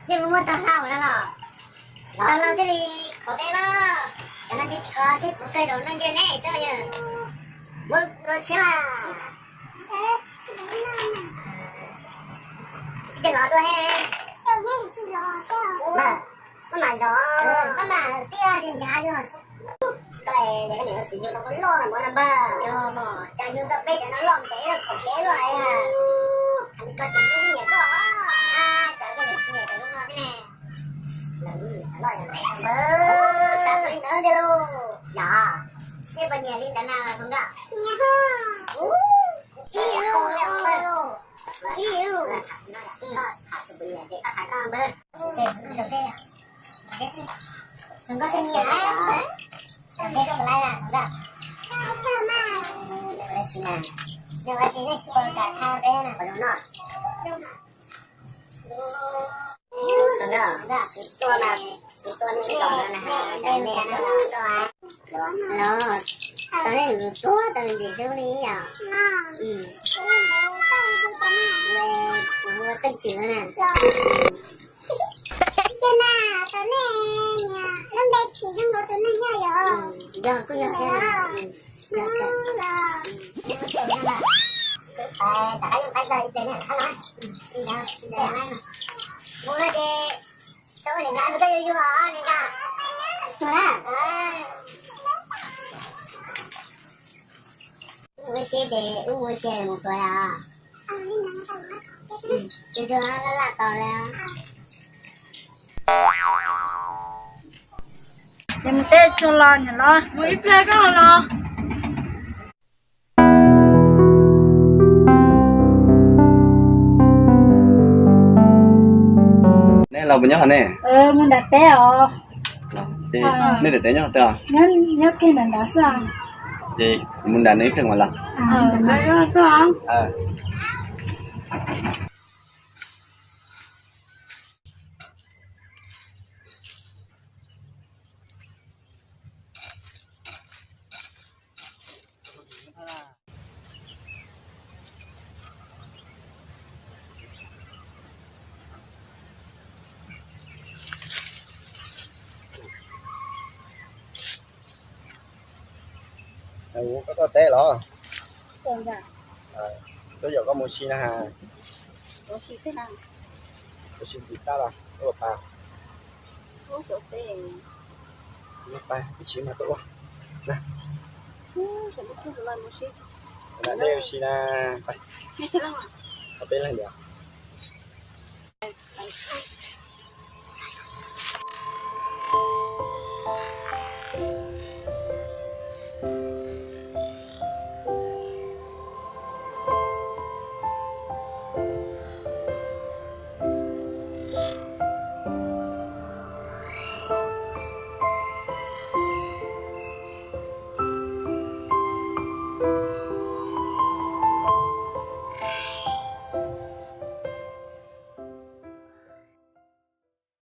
Nej muaj muaj tag hlau no los? Tag hlau thiaj li khov peb mas. Cov no ces tsis khov, tseg puv kawg, zaum no ntsia neb xwb yog. Muab dua tshiab mas. Tej lov dua he. Koj mam zov, koj mam tiaj ces ncav zog. Tsis yog koj niam txiv yug tau koj loj no mog na npawg. Yog mog, cas yug tau peb cov no loj ntev loj khov peb loj. Koj tsis nyiam koj, cas koj niam tsis nyiam cov no thiab ne? Xav li ntawd tiag lauj. Yog, nej puas nyiam li ntawd na hluas nkauj? Ib, ib, hluas nkauj thiaj nyiam, hluas nkauj, yog tsis nej tsis kam tha peb na. Tus no, tus tuaj mas, tus tuaj nej los no na, nej no tuaj, tau nej tus tuaj tau ntxim hlub li yom. Kuv hu Teej Tsim no na. Yog kuj yog thiab. Mus no ces tau ua niam nrab nrog koj yuav yug os niam nrab. Wb ua siab ces wb ua siab mus kawm os. Tus tus laj laj tos li. Ces mus teb tsuag los nyuam los. Mus ib pliag koj los los. Nej los puas nyob hov ne? Mus nram teb os. Nej nram teb nyob twg os? Nyob kiag nram nrad xwb. Ces mus nram nws ib pliag mas los. Koj tuaj teb los? Tuaj yog koj mus si na. Mus si ntxiv tab los ua pas. Ib sim mas tuaj ua. Dej ua si na. Peb leeg tiag.